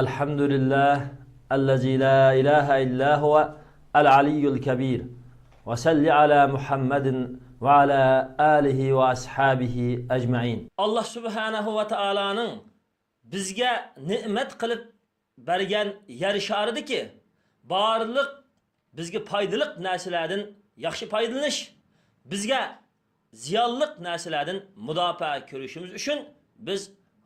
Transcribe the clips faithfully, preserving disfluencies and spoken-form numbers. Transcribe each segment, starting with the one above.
الحمد لله الذي لا إله إلا هو العلي الكبير. وصل على محمد وعلى آله وأصحابه أجمعين. ئاللا سۇبھانەھۇ ۋە تائالانىڭ بىزگە نېمەت قىلىپ بەرگەن يەر شارىدىكى بارلىق بىزگە پايدىلىق نەرسىلەردىن ياخشى پايدىلىنىش، بىزگە زىيانلىق نەرسىلەردىن مۇداپىئە كۆرۈشىمىز ئۈچۈن بىز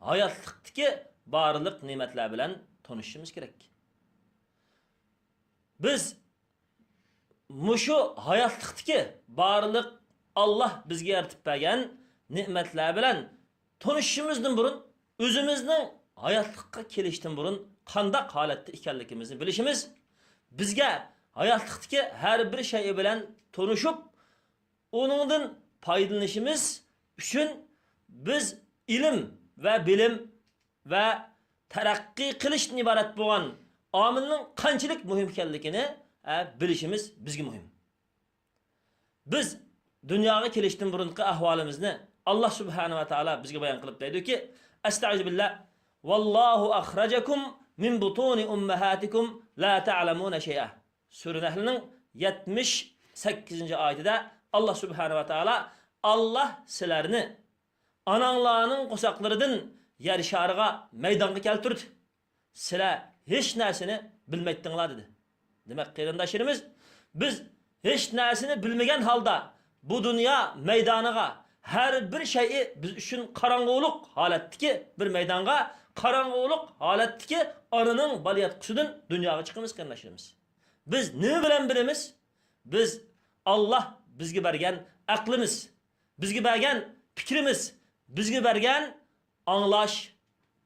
ھاياتلىقتىكى بارلىق نېمەتلەر بىلەن تونۇشىشىمىز كېرەك. بىز مۇشۇ ھاياتلىقتىكى بارلىق ئاللا بىزگە يارىتىپ بەرگەن نېمەتلەر بىلەن تونۇشۇشىمىزدىن بۇرۇن، ئۆزىمىزنىڭ ھاياتلىققا كېلىشتىن بۇرۇن قانداق ھالەتتە ئىكەنلىكىمىزنى بىلىشىمىز، بىزگە ھاياتلىقتىكى ھەر بىر شەيئى بىلەن تونۇشۇپ، ئۇنىڭدىن پايدىلىنىشىمىز ئۈچۈن بىز ئىلىم ۋە بىلىم ۋە تەرەققىي قىلىشتىن ئىبارەت بولغان ئامىلنىڭ قانچىلىك مۇھىم ئىكەنلىكىنى، ئە، بىلىشىمىز بىزگە مۇھىم. بىز دۇنياغا كېلىشتىن بۇرۇنقى ئەھۋالىمىزنى ئاللا سۇبھانەھۇ ۋە تائالا بىزگە بايان قىلىپ دەيدۇكى، ئەستەئىزۇ بىللا، ۋاللاھۇ ئەخرەجەكۇم مىن بۇتۇنى ئۇممەھاتىكۇم لا تەئلەمۇنە شەيئا. سۈرە نەھلنىڭ يەتمىش سەككىزىنچى ئايىتىدە ئاللا سۇبھانەھۇ ۋە تائالا، ئاللا سىلەرنى ئاناڭلارنىڭ قورساقلىرىدىن يەر شارىغا مەيدانغا كەلتۈردى. سىلەر ھېچ نەرسىنى بىلمەيتتىڭلار، دېدى. دېمەك، قېرىنداشلىرىمىز، بىز ھېچ نەرسىنى بىلمىگەن ھالدا بۇ دۇنيا مەيدانىغا، ھەر بىر شەيئى بىز ئۈچۈن قاراڭغۇلۇق ھالەتتىكى بىر مەيدانغا، قاراڭغۇلۇق ھالەتتىكى ئانىنىڭ بالىياتقۇسىدىن دۇنياغا چىقىمىز، قېرىنداشلىرىمىز. بىز نېمە بىلەن بىلىمىز؟ بىز ئاللا بىزگە بەرگەن ئەقلىمىز، بىزگە بەرگەن پىكرىمىز، بىزگە بەرگەن ئاڭلاش،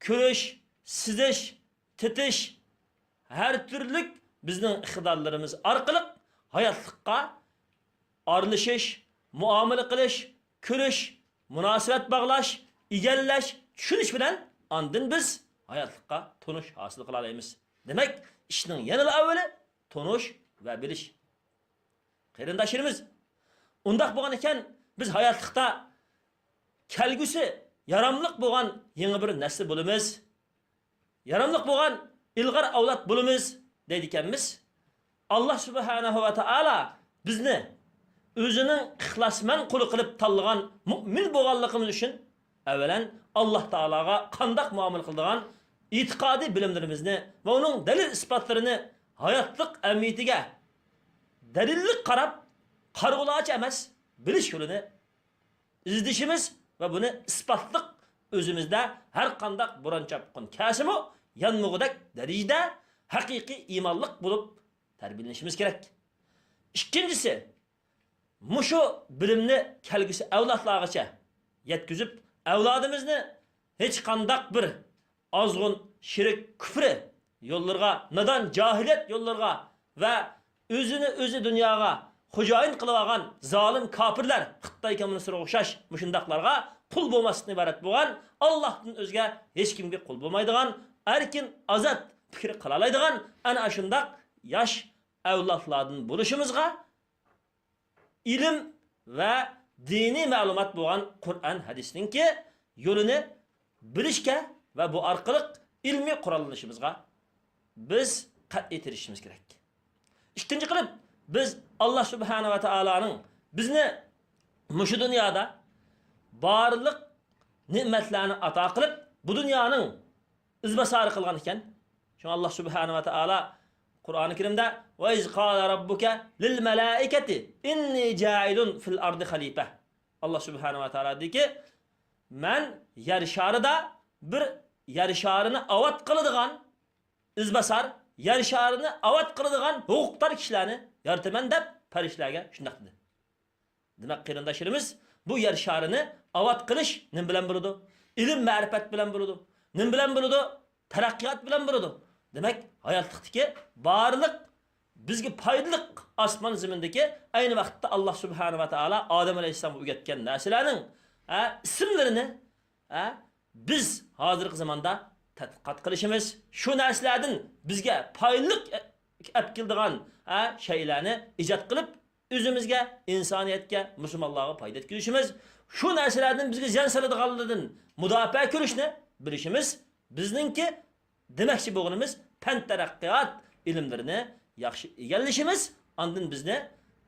كۆرۈش، سېزىش، تېتىش، ھەر تۈرلۈك بىزنىڭ ئىقتىدارلىرىمىز ئارقىلىق ھاياتلىققا ئارىلىشىش، مۇئامىلە قىلىش، كۆرۈش، مۇناسىۋەت باغلاش، ئىگىلەش، چۈشىنىش بىلەن ئاندىن بىز ھاياتلىققا تونۇش ھاسىل قىلالايمىز. دېمەك، ئىشنىڭ يەنىلا ئەۋۋىلى تونۇش ۋە بىلىش. قېرىنداشلىرىمىز، ئۇنداق بولغان ئىكەن، بىز ھاياتلىقتا كەلگۈسى ياراملىق بولغان يېڭى بىر نەسىل بولىمىز. ياراملىق بولغان ئىلغار ئەۋلاد بولىمىز، دەيدىكەنمىز. ئاللا سۇبھانەھۇ ۋە تائالا بىزنى ئۆزىنىڭ ئىخلاسمەن قۇلى قىلىپ تاللىغان مۇئمىن بولغانلىقىمىز ئۈچۈن، ئەۋۋەلەن، ئاللا تائالاغا قانداق مۇئامىلە قىلىدىغان ئېتىقادىي بىلىملىرىمىزنى ۋە ئۇنىڭ دەلىل-ئىسپاتلىرىنى ھاياتلىق ئەمەلىيىتىگە دەلىللىك قاراپ، قارىغۇلارچە ئەمەس، بىلىش يولىنى ئىزدىشىمىز ۋە بۇنى ئىسپاتلىق ئۆزىمىزدە ھەر قانداق بوران-چاپقۇن كەلسىمۇ، يانمىغۇدەك دەرىجىدە ھەقىقىي ئىمانلىق بولۇپ تەربىيەلىنىشىمىز كېرەك. ئىككىنچىسى، مۇشۇ بىلىمنى كەلگۈسى ئەۋلادلارغىچە يەتكۈزۈپ، ئەۋلادىمىزنى ھېچقانداق بىر ئازغۇن شىرك، كۇفرى يوللىرىغا، نادان جاھىلىيەت يوللىرىغا ۋە ئۆزىنى ئۆزى دۇنياغا خوجايىن قىلىۋالغان زالىم كاپىرلار، خىتاي كوممۇنىستلىرىغا ئوخشاش مۇشۇنداقلارغا قۇل بولماستىن ئىبارەت بولغان، ئاللاھتىن ئۆزگە ھېچكىمگە قۇل بولمايدىغان، ئەركىن، ئازاد پىكىر قىلالايدىغان ئەنە ئاشۇنداق ياش ئەۋلادلاردىن بولۇشىمىزغا، ئىلىم ۋە دىنىي مەلۇمات بولغان قۇرئان ھەدىسنىڭكى يولىنى بىلىشكە ۋە بۇ ئارقىلىق ئىلمىي قوراللىنىشىمىزغا بىز قەتئىي تىرىشىشىمىز كېرەك. ئىككىنچى قىلىپ، بىز ئاللا سۇبھانە ۋە تائالانىڭ بىزنى مۇشۇ دۇنيادا بارلىق نېمەتلەرنى ئاتا قىلىپ، بۇ دۇنيانىڭ ئىزباسارى قىلغان ئىكەن. شۇڭا ئاللا سۇبھانە ۋە تائالا قۇرئانى كەرىمدە، «ۋە ئىز قالە رەببۇكە لىل مەلائىكەتى ئىننى جائىلۇن فىل ئەردى خەلىپە.» ئاللا سۇبھانە ۋە تائالا دېدىكى، «مەن يەر شارىدا بىر يەر شارىنى ئاۋات قىلىدىغان ئىزباسار، يەر شارىنى ئاۋات قىلىدىغان ھوقۇقدار كىشىلەرنى يارىتىمەن» دەپ پەرىشتىلەرگە شۇنداق دېدى. دېمەك، قېرىنداشلىرىمىز، بۇ يەر شارىنى ئاۋات قىلىش نېمە بىلەن بولىدۇ؟ ئىلىم-مەرىپەت بىلەن بولىدۇ. نېمە بىلەن بولىدۇ؟ تەرەققىيات بىلەن بولىدۇ. دېمەك، ھاياتلىقتىكى بارلىق بىزگە پايدىلىق ئاسمان زېمىندىكى، ئەينى ۋاقىتتا ئاللا سۇبھانە ۋە تائالا ئادەم ئەلەيھىسسالامغا ئۆگەتكەن نەرسىلەرنىڭ، ھە، ئىسىملىرىنى، ھە، بىز ھازىرقى زاماندا تەتقىقات قىلىشىمىز، شۇ نەرسىلەردىن بىزگە پايدىلىق ئەپ كېلىدىغان، ھە، شەيئىلەرنى ئىجاد قىلىپ، ئۆزىمىزگە، ئىنسانىيەتكە، مۇسۇلمانلارغا پايدا يەتكۈزۈشىمىز، شۇ نەرسىلەردىن بىزگە زىيان سالىدىغانلىرىدىن مۇداپىئە كۆرۈشنى بىلىشىمىز بىزنىڭكى دېمەكچى بولغىنىمىز، پەن تەرەققىيات ئىلىملىرىنى ياخشى ئىگىلىشىمىز، ئاندىن بىزنى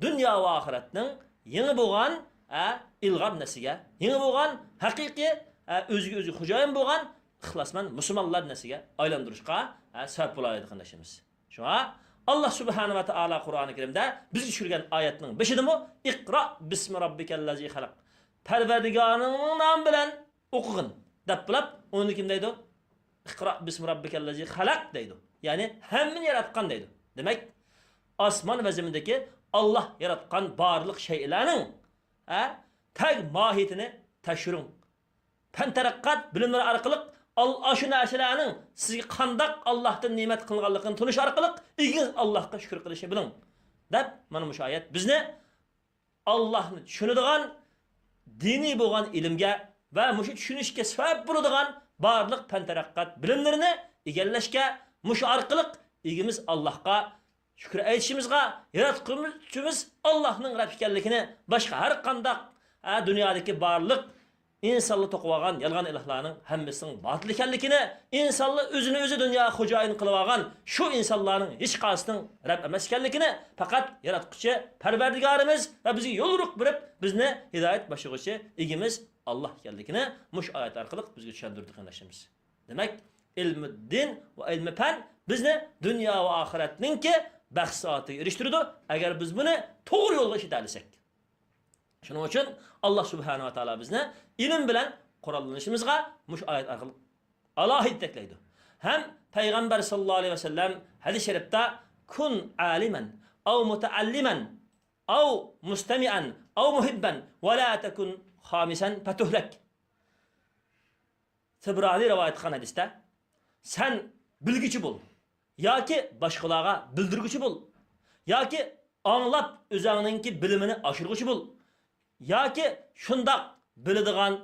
دۇنيا ۋە ئاخىرەتنىڭ يېڭى بولغان، ئە، ئىلغار نەرسىگە، يېڭى بولغان ھەقىقىي، ئە، ئۆزىگە ئۆزى خوجايىن بولغان ئىخلاسمەن مۇسۇلمانلار نەرسىگە ئايلاندۇرۇشقا، ئە، سەۋەب بولالايدۇ، قېرىنداشلىرىمىز. شۇڭا ئاللا سۇبھانە ۋە تائالا قۇرئانى كەرىمدە بىزگە چۈشۈرگەن ئايەتنىڭ بېشىدىمۇ، «ئىقرا بىسمى راببىكەللەزى خەلەق.» پەرۋەردىگارىڭنىڭ نامى بىلەن ئوقۇغىن، دەپ بولۇپ، ئۇنى كىم دەيدۇ؟ «ئىقرا بىسمى راببىكەللەزى خەلەق» دەيدۇ. يەنى ھەممىنى ياراتقان دەيدۇ. دېمەك، ئاسمان ۋە زېمىندىكى ئاللا ياراتقان بارلىق شەيئىلەرنىڭ، ھە، تەگ ماھىيىتىنى تەكشۈرۈڭ. پەن تەرەققىيات بىلىملىرى ئارقىلىق ئال-، ئاشۇ نەرسىلەرنىڭ سىزگە قانداق ئاللاھتىن نېمەت قىلىنغانلىقىنى تونۇش ئارقىلىق ئىگىڭىز ئاللاھقا شۈكۈر قىلىشنى بىلىڭ، دەپ، مانا مۇشۇ ئايەت بىزنى ئاللاھنى چۈشىنىدىغان، دىنىي بولغان ئىلىمگە ۋە مۇشۇ چۈشىنىشكە سەۋەب بولىدىغان بارلىق پەن تەرەققىيات بىلىملىرىنى ئىگىلەشكە، مۇشۇ ئارقىلىق ئىگىمىز ئاللاھقا شۈكۈر ئېيتىشىمىزغا، ياراتقۇچىمىز ئاللاھنىڭ رەب ئىكەنلىكىنى، باشقا ھەر قانداق، ھە، دۇنيادىكى بارلىق ئىنسانلار توقۇۋالغان يالغان ئىلاھلارنىڭ ھەممىسىنىڭ باتىل ئىكەنلىكىنى، ئىنسانلار ئۆزىنى ئۆزى دۇنياغا خوجايىن قىلىۋالغان شۇ ئىنسانلارنىڭ ھېچقايسىسىنىڭ رەب ئەمەس ئىكەنلىكىنى، پەقەت ياراتقۇچى پەرۋەردىگارىمىز ۋە بىزگە يوليورۇق بېرىپ، بىزنى ھىدايەت باشلىغۇچى ئىگىمىز ئاللاھ ئىكەنلىكىنى مۇشۇ ئايەت ئارقىلىق بىزگە چۈشەندۈردى، قېرىنداشلىرىمىز. دېمەك، ئىلمىددىن ۋە ئىلمى پەن بىزنى دۇنيا ۋە ئاخىرەتنىڭكى بەخت سائاتىگە ئېرىشتۈرىدۇ، ئەگەر بىز بۇنى توغرا يولغا ئىشلىتەلىسەك. شۇنىڭ ئۈچۈن ئاللاھ سۇبھانەھۇ ۋە تائالا بىزنى ئىلىم بىلەن قوراللىنىشىمىزغا مۇشۇ ئايەت ئارقىلىق ئالاھىدە يېتەكلەيدۇ. ھەم پەيغەمبەر ساللاللاھۇ ئەلەيھى ۋەسەللەم ھەدىس شەرىپتە، «كۇن ئالىمەن ئەۋ مۇتەئەللىمەن ئەۋ مۇستەمىئەن ئەۋ مۇھىببەن ۋە لا تەكۇن خامىسەن فتهلك.» تىبرانى رىۋايەت قىلغان ھەدىستە، سەن بىلگۈچى بول ياكى باشقىلارغا بىلدۈرگۈچى بول ياكى ئاڭلاپ ئۆزۈڭنىڭكى بىلىمىنى ئاشۇرغۇچى بول ياكى شۇنداق بىلىدىغان،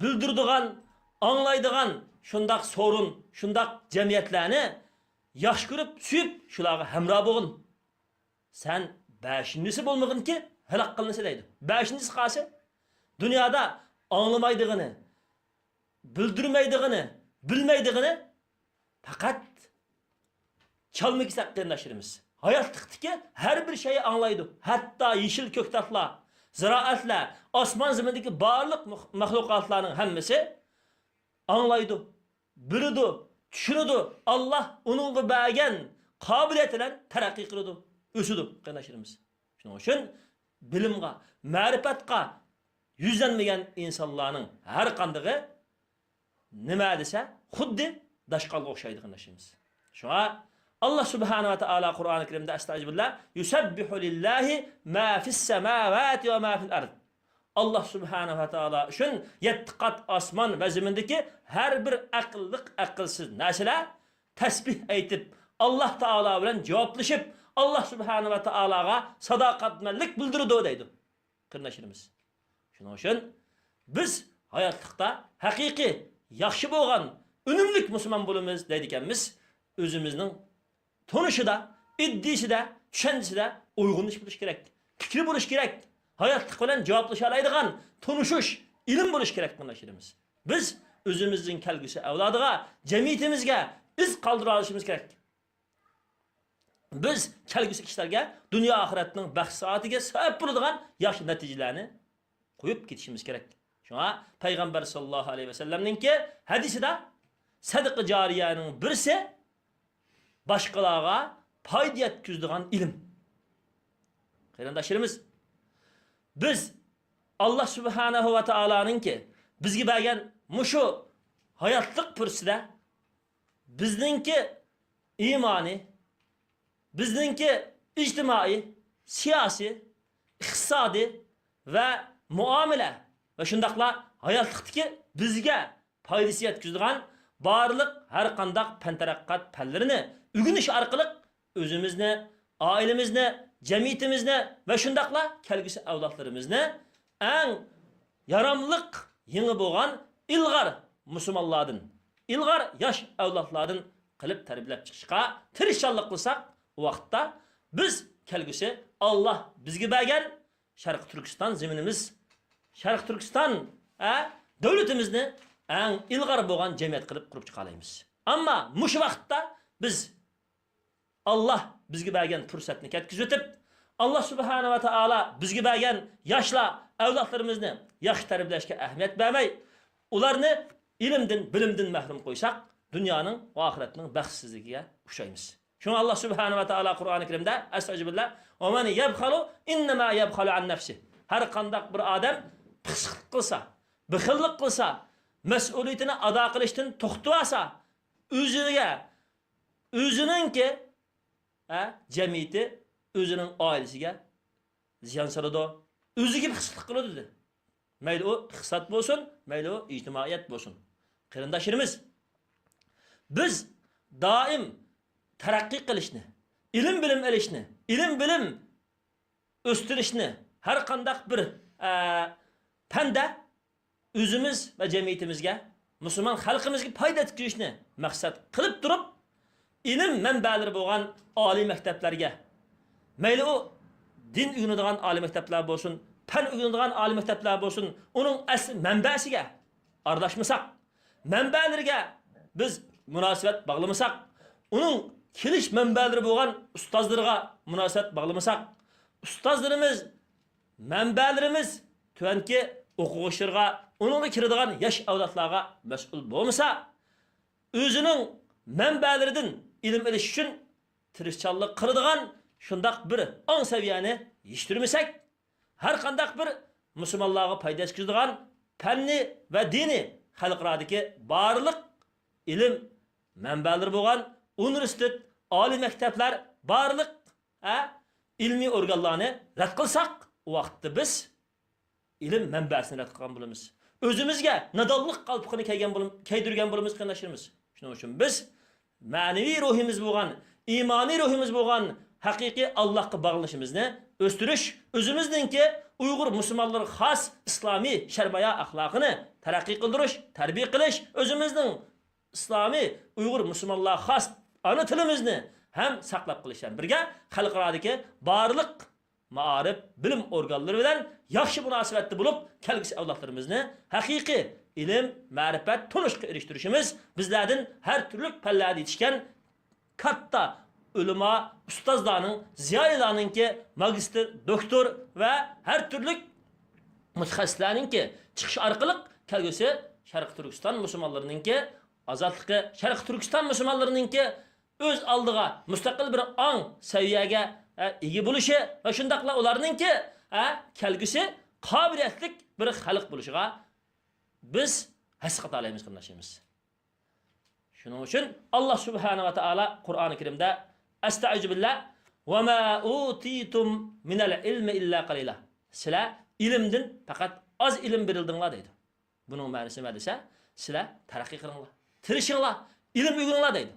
بىلدۈرىدىغان، ئاڭلايدىغان شۇنداق سورۇن، شۇنداق جەمئىيەتلەرنى ياخشى كۆرۈپ، سۆيۈپ، شۇلارغا ھەمراھ بولغىن. سەن بەشىنچىسى بولمىغىنكى، ھالاك قىلىنىسى دەيدۇ. بەشىنچىسى قايسى؟ دۇنيادا ئاڭلىمايدىغىنى، بىلدۈرمەيدىغىنى، بىلمەيدىغىنى پەقەت چالما-كېسەك قېرىنداشلىرىمىز. ھاياتلىقتىكى ھەر بىر شەينى ئاڭلايدۇ. ھەتتا يېشىل كۆكتاتلار، زىرائەتلەر، ئاسمان زېمىندىكى بارلىق مۇخ-، مەخلۇقاتلارنىڭ ھەممىسى ئاڭلايدۇ، بىلىدۇ، چۈشىنىدۇ. ئاللاھ ئۇنىڭغا بەرگەن قابىلىيەت بىلەن تەرەققىي قىلىدۇ، ئۆسىدۇ، قېرىنداشلىرىمىز. شۇنىڭ ئۈچۈن بىلىمغا، مەرىپەتقا يۈزلەنمىگەن ئىنسانلارنىڭ ھەر قاندىقى نېمە دېسە، خۇددى داشقالغا ئوخشايدۇ، قېرىنداشلىرىمىز. شۇڭا ئاللاھ سۇبھانەھۇ ۋە تائالا قۇرئانى كەرىمدە، ئەستەئىزۇبىللاھ، «يۇسەببىھۇ لىللاھى ما فىسسەماۋاتى ۋە ما فىل ئەرز.» ئاللاھ سۇبھانەھۇ ۋە تائالا ئۈچۈن يەتتە قات ئاسمان ۋە زېمىندىكى ھەر بىر ئەقىللىق، ئەقىلسىز نەرسىلەر تەسبىھ ئېيتىپ، ئاللاھ تائالا بىلەن جاۋابلىشىپ، ئاللاھ سۇبھانەھۇ ۋە تائالاغا ساداقەتمەنلىك بىلدۈرىدۇ دەيدۇ، قېرىنداشلىرىمىز. شۇنىڭ ئۈچۈن بىز ھاياتلىقتا ھەقىقىي ياخشى بولغان، ئۈنۈملۈك مۇسۇلمان بولىمىز دەيدىكەنمىز، ئۆزىمىزنىڭ تونۇشىدا، ئىدىيىسىدە، چۈشەنچىسىدە ئويغىنىش بولۇش كېرەك. پىكرى بولۇش كېرەك. ھاياتلىق بىلەن جاۋابلىشالايدىغان، تونۇشۇش، ئىلىم بولۇش كېرەك، قېرىنداشلىرىمىز. بىز ئۆزىمىزنىڭ كەلگۈسى ئەۋلادىغا، جەمئىيىتىمىزگە ئىز قالدۇرالىشىمىز كېرەك. بىز كەلگۈسى كىشىلەرگە دۇنيا ئاخىرەتنىڭ بەخت سائاتىگە سەۋەب بولىدىغان ياخشى نەتىجىلەرنى قويۇپ كېتىشىمىز كېرەك. شۇڭا پەيغەمبەر ساللاللاھۇ ئەلەيھى ۋەسەللەمنىڭكى ھەدىسىدە، سەدىقە جارىيەنىڭ بىرسى باشقىلارغا پايدا يەتكۈزىدىغان ئىلىم. قېرىنداشلىرىمىز، بىز ئاللاھ سۇبھانەھۇ ۋە تائالانىڭكى بىزگە بەرگەن مۇشۇ ھاياتلىق پۇرسىتىدە بىزنىڭكى ئىمانىي، بىزنىڭكى ئىجتىمائىي، سىياسىي، ئىقتىسادىي ۋە مۇئامىلە ۋە شۇنداقلا ھاياتلىقتىكى بىزگە پايدىسى يەتكۈزىدىغان بارلىق ھەر قانداق پەن تەرەققىيات پەنلىرىنى ئۆگىنىش ئارقىلىق ئۆزىمىزنى، ئائىلىمىزنى، جەمئىيىتىمىزنى ۋە شۇنداقلا كەلگۈسى ئەۋلادلىرىمىزنى ئەڭ ياراملىق، يېڭى بولغان ئىلغار مۇسۇلمانلاردىن، ئىلغار ياش ئەۋلادلاردىن قىلىپ تەربىيەلەپ چىقىشقا تىرىشچانلىق قىلساق، ئۇ ۋاقىتتا بىز كەلگۈسى ئاللاھ بىزگە بەرگەن شەرقىي تۈركىستان زېمىنىمىز، شەرقىي تۈركىستان، ئە، دۆلىتىمىزنى ئەڭ ئىلغار بولغان جەمئىيەت قىلىپ قۇرۇپ چىقالايمىز. ئەمما مۇشۇ ۋاقىتتا بىز ئاللا بىزگە بەرگەن پۇرسەتنى كەتكۈزۈۋېتىپ، ئاللا سۇبھانە ۋە تائالا بىزگە بەرگەن ياشلار، ئەۋلادلىرىمىزنى ياخشى تەربىيەلەشكە ئەھمىيەت بەرمەي، ئۇلارنى ئىلىمدىن، بىلىمدىن مەھرۇم قويساق، دۇنيانىڭ ۋە ئاخىرەتنىڭ بەختسىزلىكىگە ئۇچرايمىز. شۇڭا ئاللا سۇبھانە ۋە تائالا قۇرئانى كەرىمدە، ئەستەئۇزۇبىللا، «ۋەمەن يەبخەلۇ ئىننەما يەبخەلۇ ئەن نەفسى.» ھەر قانداق بىر ئادەم پىخسىقلىق قىلسا، بېخىللىق قىلسا، مەسئۇلىيىتىنى ئادا قىلىشتىن توختىۋالسا، ئۆزىگە، ئۆزىنىڭكى، ھە، جەمئىيىتى، ئۆزىنىڭ ئائىلىسىگە زىيان سالىدۇ. ئۆزىگە پىخسىقلىق قىلىدۇ دېدى. مەيلى ئۇ ئىقتىساد بولسۇن، مەيلى ئۇ ئىجتىمائىيەت بولسۇن. قېرىنداشلىرىمىز، بىز دائىم تەرەققىي قىلىشنى، ئىلىم بىلىم ئېلىشنى، ئىلىم بىلىم ئۆستۈرۈشنى، ھەر قانداق بىر، ئە، پەندە ئۆزىمىز ۋە جەمئىيىتىمىزگە، مۇسۇلمان خەلقىمىزگە پايدا يەتكۈزۈشنى مەقسەت قىلىپ تۇرۇپ، ئىلىم مەنبەلىرى بولغان ئالىي مەكتەپلەرگە، مەيلى ئۇ دىن ئۆگىنىدىغان ئالىي مەكتەپلەر بولسۇن، پەن ئۆگىنىدىغان ئالىي مەكتەپلەر بولسۇن، ئۇنىڭ ئەسلى مەنبەسىگە ئارىلاشمىساق، مەنبەلىرىگە بىز مۇناسىۋەت باغلىمىساق، ئۇنىڭ كېلىش مەنبەلىرى بولغان ئۇستازلىرىغا مۇناسىۋەت باغلىمىساق، ئۇستازلىرىمىز، مەنبەلىرىمىز تۆۋەنكى ئوقۇغۇچىلىرىغا، ئۇنىڭغا كىرىدىغان ياش ئەۋلادلارغا مەسئۇل بولمىسا، ئۆزىنىڭ مەنبەلىرىدىن ئىلىم ئېلىش ئۈچۈن تىرىشچانلىق قىلىدىغان شۇنداق بىر ئاڭ سەۋىيەنى يېتىشتۈرمىسەك، ھەر قانداق بىر مۇسۇلمانلارغا پايدا يەتكۈزىدىغان پەننى ۋە دىنىي خەلقئارادىكى بارلىق ئىلىم مەنبەلىرى بولغان ئۇنىۋېرسىتېت، ئالىي مەكتەپلەر، بارلىق، ھە، ئىلمىي ئورگانلارنى رەت قىلساق، ئۇ ۋاقىتتا بىز ئىلىم مەنبەسىنى رەت قىلغان بولىمىز. ئۆزىمىزگە نادانلىق قالپىقىنى كىيگەن بولۇم-، كىيدۈرگەن بولىمىز، قېرىنداشلىرىمىز. شۇنىڭ ئۈچۈن بىز مەنىۋى روھىمىز بولغان، ئىمانىي روھىمىز بولغان ھەقىقىي ئاللاھقا باغلىنىشىمىزنى ئۆستۈرۈش، ئۆزىمىزنىڭكى ئۇيغۇر مۇسۇلمانلىرىغا خاس ئىسلامىي شەرمايا ئەخلاقىنى تەرەققىي قىلدۇرۇش، تەربىيە قىلىش، ئۆزىمىزنىڭ ئىسلامىي ئۇيغۇر مۇسۇلمانلارغا خاس ئانا تىلىمىزنى ھەم ساقلاپ قېلىش بىلەن بىرگە، خەلقئارادىكى بارلىق مائارىپ، بىلىم ئورگانلىرى بىلەن ياخشى مۇناسىۋەتتە بولۇپ، كەلگۈسى ئەۋلادلىرىمىزنى ھەقىقىي ئىلىم، مەرىپەت، تونۇشقا ئېرىشتۈرۈشىمىز، بىزلەردىن ھەر تۈرلۈك پەنلەردە يېتىشكەن كاتتا ئۆلىما، ئۇستازلارنىڭ، زىيالىيلارنىڭكى، ماگىستىر، دوكتور ۋە ھەر تۈرلۈك مۇتەخەسسىسلەرنىڭكى چىقىشى ئارقىلىق كەلگۈسى شەرقىي تۈركىستان مۇسۇلمانلىرىنىڭكى ئازادلىقى، شەرقىي تۈركىستان مۇسۇلمانلىرىنىڭكى ئۆز ئالدىغا مۇستەقىل بىر ئاڭ سەۋىيەگە، ئە، ئىگە بولۇشى ۋە شۇنداقلا ئۇلارنىڭكى، ئە، كەلگۈسى قابىلىيەتلىك بىر خەلق بولۇشىغا بىز ھەسسە قاتالايمىز، قېرىنداشلىرىمىز. شۇنىڭ ئۈچۈن ئاللا سۇبھانە ۋە تائالا قۇرئانى كەرىمدە، ئەستەئىزۇ بىللا، «ۋەما ئۇتىتۇم مىنەل ئىلمى ئىللا قەلىلا.» سىلەر ئىلىمدىن پەقەت ئاز ئىلىم بېرىلدىڭلار دەيدۇ. بۇنىڭ مەنىسى نېمە دېسە، سىلەر تەرەققىي قىلىڭلار، تىرىشىڭلار، ئىلىم ئۆگىنىڭلار دەيدۇ.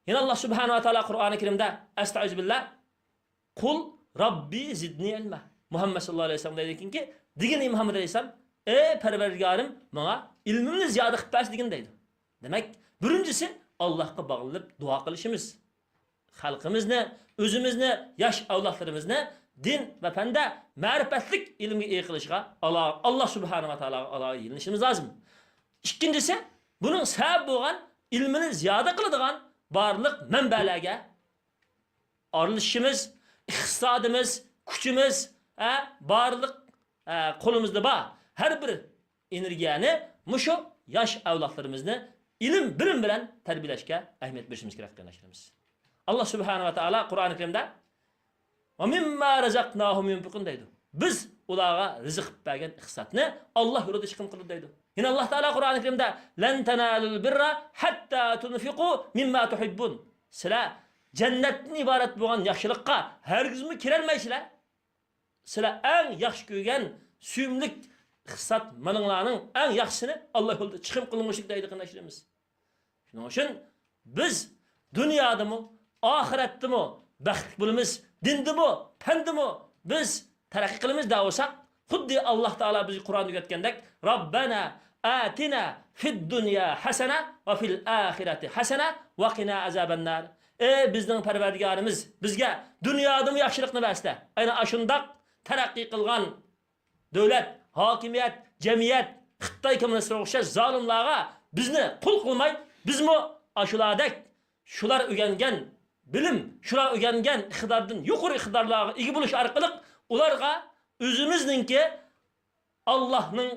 يەنە ئاللا سۇبھانە ۋە تائالا قۇرئانى كەرىمدە، ئەستەئىزۇ بىللا، «قۇل رەببى زىدنى ئىلما.» مۇھەممەد ساللاللاھۇ ئەلەيھى ۋەسەللەم دەيدىكەنكى، دېگىن، ئى مۇھەممەد ئەلەيھىسسالام، «ئى پەرۋەردىگارىم، ماڭا ئىلمىمنى زىيادە قىلىپ بەرسە» دېگىن دەيدۇ. دېمەك، بىرىنچىسى، ئاللاھقا باغلىنىپ دۇئا قىلىشىمىز. خەلقىمىزنى، ئۆزىمىزنى، ياش ئەۋلادلىرىمىزنى دىن ۋە پەندە مەرىپەتلىك ئىلىمگە ئىگە قىلىشىغا ئالا-، ئاللا سۇبھانە ۋە تائالاغا ئالاھىدە يېلىنىشىمىز لازىم. ئىككىنچىسى، بۇنىڭ سەۋەب بولغان ئىلمىنى زىيادە قىلىدىغان بارلىق مەنبەلەرگە ئارىلىشىشىمىز، ئىقتىسادىمىز، كۈچىمىز، ئە، بارلىق، ئە، قولىمىزدا بار ھەر بىر ئېنېرگىيەنى مۇشۇ ياش ئەۋلادلىرىمىزنى ئىلىم، بىلىم بىلەن تەربىيەلەشكە ئەھمىيەت بېرىشىمىز كېرەك، قېرىنداشلىرىمىز. ئاللا سۇبھانە ۋە تائالا قۇرئانى كەرىمدە، «ۋە مىمما رەزەقناھۇم يۇنفىقۇن» دەيدۇ. بىز ئۇلارغا رىزىق قىلىپ بەرگەن ئىقتىسادنى ئاللا يولىدا چىقىم قىلىدۇ دەيدۇ. يەنە ئاللا تائالا قۇرئانى كەرىمدە، «لەن تەنالۇل بىررە ھەتتا تۇنفىقۇ مىمما تۇھىببۇن.» سىلەر جەننەتتىن ئىبارەت بولغان ياخشىلىققا ھەرگىزمۇ كىرەلمەيسىلەر. سىلەر ئەڭ ياخشى كۆرگەن سۆيۈملۈك ئىقتىساد مالىڭلارنىڭ ئەڭ ياخشىسىنى ئاللا يولىدا چىقىم قىلمىسىلىك دەيدۇ، قېرىنداشلىرىمىز. شۇنىڭ ئۈچۈن بىز دۇنيادىمۇ، ئاخىرەتتىمۇ بەختلىك بولىمىز، دىندىمۇ، پەندىمۇ بىز تەرەققىي قىلىمىز دەۋالساق، خۇددى ئاللا تائالا بىزگە قۇرئاندا ئۆگەتكەندەك، «رەببەنا ئاتىنا فىد دۇنيا ھەسەنە ۋە فىل ئاخىرەتى ھەسەنە ۋە قىنا ئازابەننار.» ئەي بىزنىڭ پەرۋەردىگارىمىز، بىزگە دۇنيادىمۇ ياخشىلىقنى بەرسىلە. ئەنە ئاشۇنداق تەرەققىي قىلغان دۆلەت، ھاكىمىيەت، جەمئىيەت، خىتاي كوممۇنىستلىرىغا ئوخشاش زالىملارغا بىزنى قۇل قىلماي، بىزمۇ ئاشۇلاردەك شۇلار ئۆگەنگەن بىلىم، شۇلار ئۆگەنگەن ئىقتىداردىن يۇقىرى ئىقتىدارلارغا ئىگە بولۇش ئارقىلىق ئۇلارغا ئۆزىمىزنىڭكى ئاللاھنىڭ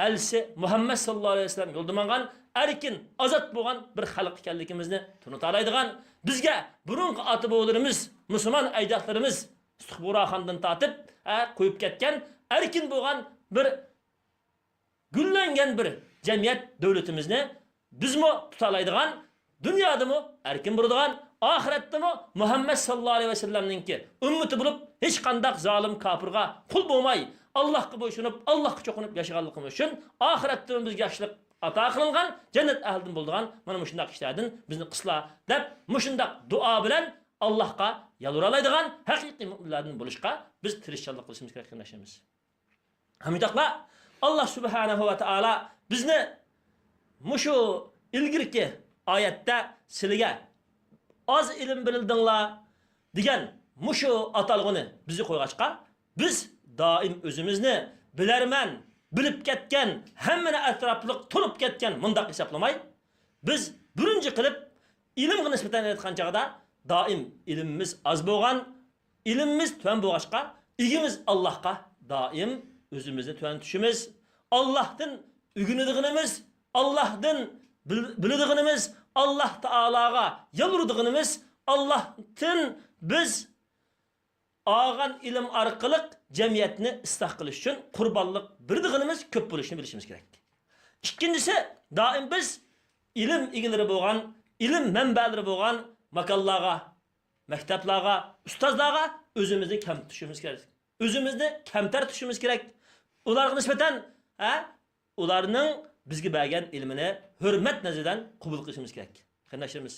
ئەلچىسى مۇھەممەد ساللاللاھۇ ئەلەيھى ۋەسەللەم يولىدا ماڭغان ئەركىن، ئازاد بولغان بىر خەلق ئىكەنلىكىمىزنى تونۇتالايدىغان، بىزگە بۇرۇنقى ئاتا-بوۋىلىرىمىز، مۇسۇلمان ئەجدادلىرىمىز سۇخبۇراخاندىن تارتىپ، ھە، قويۇپ كەتكەن ئەركىن بولغان بىر گۈللەنگەن بىر جەمئىيەت دۆلىتىمىزنى بىزمۇ تۇتالايدىغان، دۇنيادىمۇ ئەركىن بولىدىغان، ئاخىرەتتىمۇ مۇھەممەد ساللاللاھۇ ئەلەيھى ۋەسەللەمنىڭكى ئۈممىتى بولۇپ، ھېچقانداق زالىم كاپىرغا قۇل بولماي، ئاللاھقا بويسۇنۇپ، ئاللاھقا چوقۇنۇپ ياشىغانلىقىمىز ئۈچۈن، ئاخىرەتتىمۇ بىزگە ياخشىلىق ئاتا قىلىنغان، جەننەت ئەھلىدىن بولىدىغان مانا مۇشۇنداق ئىشلاردىن بىزنى قىلسىلا دەپ، مۇشۇنداق دۇئا بىلەن ئاللاھقا يالۋۇرالايدىغان ھەقىقىي مۆمىنلەردىن بولۇشقا بىز تىرىشچانلىق قىلىشىمىز كېرەك، قېرىنداشلىرىمىز. ھەممىداقلا، ئاللا سۇبھانەھۇ ۋە تائالا بىزنى مۇشۇ ئىلگىرىكى ئايەتتە سىلىگە ئاز ئىلىم بىلدىڭلار دېگەن مۇشۇ ئاتالغۇنى بىزگە قويغاچقا، بىز دائىم ئۆزىمىزنى بىلەرمەن، بىلىپ كەتكەن، ھەممىنى ئەتراپلىق تونۇپ كەتكەن مۇنداق ھېسابلىماي، بىز بىرىنچى قىلىپ ئىلىمغا نىسبەتەن ئېيتقان چاغدا دائىم ئىلمىمىز ئاز بولغان، ئىلمىمىز تۆۋەن بولغاچقا، ئىگىمىز ئاللاھقا دائىم ئۆزىمىزنى تۆۋەن تۇتۇشىمىز، ئاللاھتىن ئۆگىنىدىغىنىمىز، ئاللاھتىن بىل-، بىلىدىغىنىمىز، ئاللاھ تائالاغا يالۋۇرىدىغىنىمىز، ئاللاھتىن بىز ئالغان ئىلىم ئارقىلىق جەمئىيەتنى ئىسلاھ قىلىش ئۈچۈن قۇربانلىق بېرىدىغىنىمىز كۆپ بولۇشىنى بىلىشىمىز كېرەك. ئىككىنچىسى، دائىم بىز ئىلىم ئىگىلىرى بولغان، ئىلىم مەنبەلىرى بولغان ماكانلارغا، مەكتەپلەرگە، ئۇستازلارغا ئۆزىمىزنى كەم تۇتۇشىمىز كېرەك. ئۆزىمىزنى كەمتەر تۇتۇشىمىز كېرەك. ئۇلارغا نىسبەتەن، ھە، ئۇلارنىڭ بىزگە بەرگەن ئىلمىنى ھۆرمەت نەزىرىدىن قوبۇل قىلىشىمىز كېرەك. قېرىنداشلىرىمىز،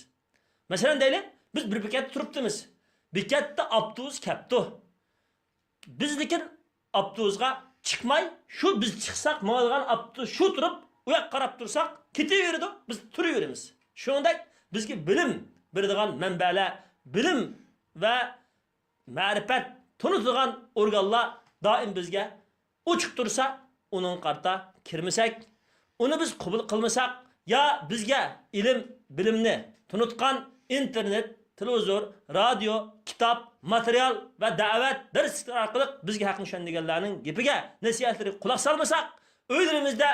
مەسىلەن دەيلى، بىز بىر بېكەتتە تۇرۇپتىمىز. بېكەتتە ئاپتوبۇس كەپتۇ. بىز لېكىن ئاپتوبۇسقا چىقماي، شۇ بىز چىقساق ماڭىدىغان ئاپتوبۇس شۇ تۇرۇپ، ئۇ ياققا قاراپ تۇرساق كېتىۋېرىدۇ، بىز تۇرۇۋېرىمىز. شۇنىڭدەك بىزگە بىلىم بېرىدىغان مەنبەلەر، بىلىم ۋە مەرىپەت تونۇتىدىغان ئورگانلار دائىم بىزگە ئوچۇق تۇرسا، ئۇنىڭغا قارىتا كىرمىسەك، ئۇنى بىز قوبۇل قىلمىساق، يا بىزگە ئىلىم، بىلىمنى تونۇتقان ئىنتېرنېت، تېلېۋىزور، رادىيو، كىتاب، ماتېرىيال ۋە دەۋەت، دەرسلىكلەر ئارقىلىق بىزگە ھەقنى چۈشەندۈرگەنلەرنىڭ گېپىگە، نەسىھەتلىرىگە قۇلاق سالمىساق، ئۆيلىرىمىزدە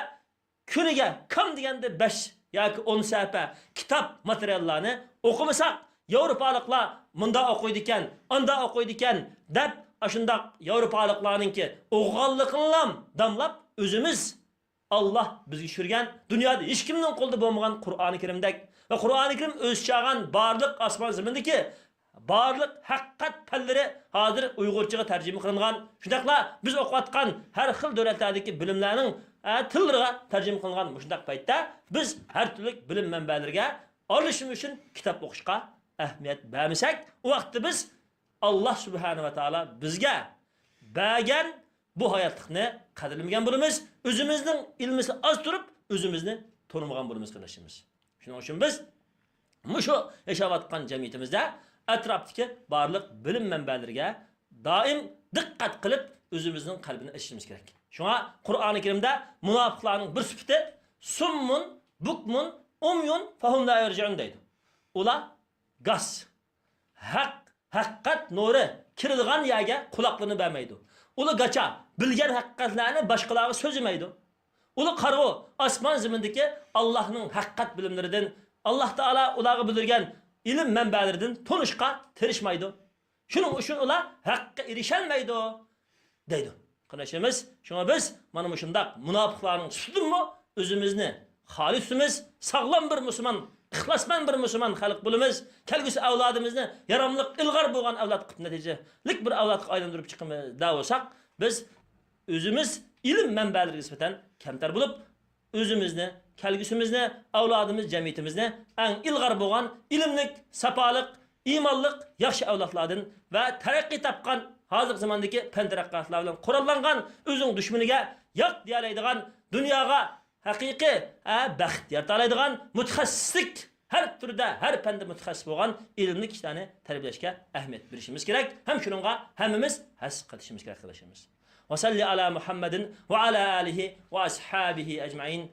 كۈنىگە كەم دېگەندە بەش ياكى ئون سەھىپە كىتاب ماتېرىياللارنى ئوقۇمىساق، ياۋروپالىقلار مۇنداق ئوقۇيدىكەن، ئانداق ئوقۇيدىكەن دەپ، ئاشۇنداق ياۋروپالىقلارنىڭكى ئوقۇغانلىقىنىلا داملاپ، ئۆزىمىز ئاللا بىزگە چۈشۈرگەن، دۇنيادا ھېچكىمنىڭ قولىدا بولمىغان قۇرئانى كەرىمدەك ۋە قۇرئانى كەرىم ئۆز چاغان بارلىق ئاسمان زېمىندىكى بارلىق ھەقىقەت پەنلىرى ھازىر ئۇيغۇرچىغا تەرجىمە قىلىنغان. شۇنداقلا بىز ئوقۇۋاتقان ھەر خىل دۆلەتلەردىكى بىلىملەرنىڭ، ئە، تىللىرىغا تەرجىمە قىلىنغان مۇشۇنداق پەيتتە بىز ھەر تۈرلۈك بىلىم مەنبەلىرىگە ئارىلىشىش ئۈچۈن كىتاب ئوقۇشقا ئەھمىيەت بەرمىسەك، ئۇ ۋاقىتتا بىز ئاللا سۇبھانە ۋە تائالا بىزگە بەرگەن بۇ ھاياتلىقنى قەدىرلىمىگەن بولىمىز، ئۆزىمىزنىڭ ئىلمىسى ئاز تۇرۇپ، ئۆزىمىزنى تونۇمىغان بولىمىز، قېرىنداشلىرىمىز. شۇنىڭ ئۈچۈن بىز مۇشۇ ياشاۋاتقان جەمئىيىتىمىزدە ئەتراپتىكى بارلىق بىلىم مەنبەلىرىگە دائىم دىققەت قىلىپ، ئۆزىمىزنىڭ قەلبىنى ئېچىشىمىز كېرەك. شۇڭا قۇرئانى كەرىمدە مۇناپىقلارنىڭ بىر سۈپىتى سۇممۇن، بۇكمۇن، ئۇميۇن، فەھۇم لا يەرجىئۇن دەيدۇ. ئۇلار گاس، ھەق، ھەقىقەت نۇرى كىرىدىغان يەرگە قۇلاقلىرىنى بەرمەيدۇ. ئۇلار گاچا، بىلگەن ھەقىقەتلەرنى باشقىلارغا سۆزلىمەيدۇ. ئۇلار قارىغۇ، ئاسمان زېمىندىكى ئاللاھنىڭ ھەقىقەت بىلىملىرىدىن، ئاللاھ تائالا ئۇلارغا بىلدۈرگەن ئىلىم مەنبەلىرىدىن تونۇشقا تىرىشمايدۇ. شۇنىڭ ئۈچۈن ئۇلار ھەققە ئېرىشەلمەيدۇ، دەيدۇ. قېرىنداشلىرىمىز، شۇڭا بىز مانا مۇشۇنداق مۇناپىقلارنىڭ ئۈستىدىنمۇ ئۆزىمىزنى خالىي تۇتىمىز، ساغلام بىر مۇسۇلمان، ئىخلاسمەن بىر مۇسۇلمان خەلق بولىمىز. كەلگۈسى ئەۋلادىمىزنى ياراملىق، ئىلغار بولغان ئەۋلاد قىلىپ، نەتىجىلىك بىر ئەۋلادقا ئايلاندۇرۇپ چىقىمىز دەۋالساق، بىز ئۆزىمىز ئىلىم مەنبەلىرىگە نىسبەتەن كەمتەر بولۇپ، ئۆزىمىزنى، كەلگۈسىمىزنى، ئەۋلادىمىز، جەمئىيىتىمىزنى ئەڭ ئىلغار بولغان ئىلىملىك، ساپالىق، ئىمانلىق، ياخشى ئەۋلادلاردىن ۋە تەرەققىي تاپقان ھازىرقى زاماندىكى پەن تەرەققىياتلار بىلەن قوراللانغان ئۆزىنىڭ دۈشمىنىگە ياق دېيەلەيدىغان، دۇنياغا ھەقىقىي، ھە، بەخت يارىتالايدىغان مۇتەخەسسىسلىك، ھەر تۈردە، ھەر پەندە مۇتەخەسسىس بولغان ئىلىملىك كىشىلەرنى تەربىيەلەشكە ئەھمىيەت بېرىشىمىز كېرەك ھەم شۇنىڭغا ھەممىمىز ھەس قېتىشىمىز كېرەك، قېرىنداشلىرىمىز. ۋەسەللى ئالا مۇھەممەدىن ۋە ئالا ئالىھى ۋە ئەسھابىھى ئەجمەئىن.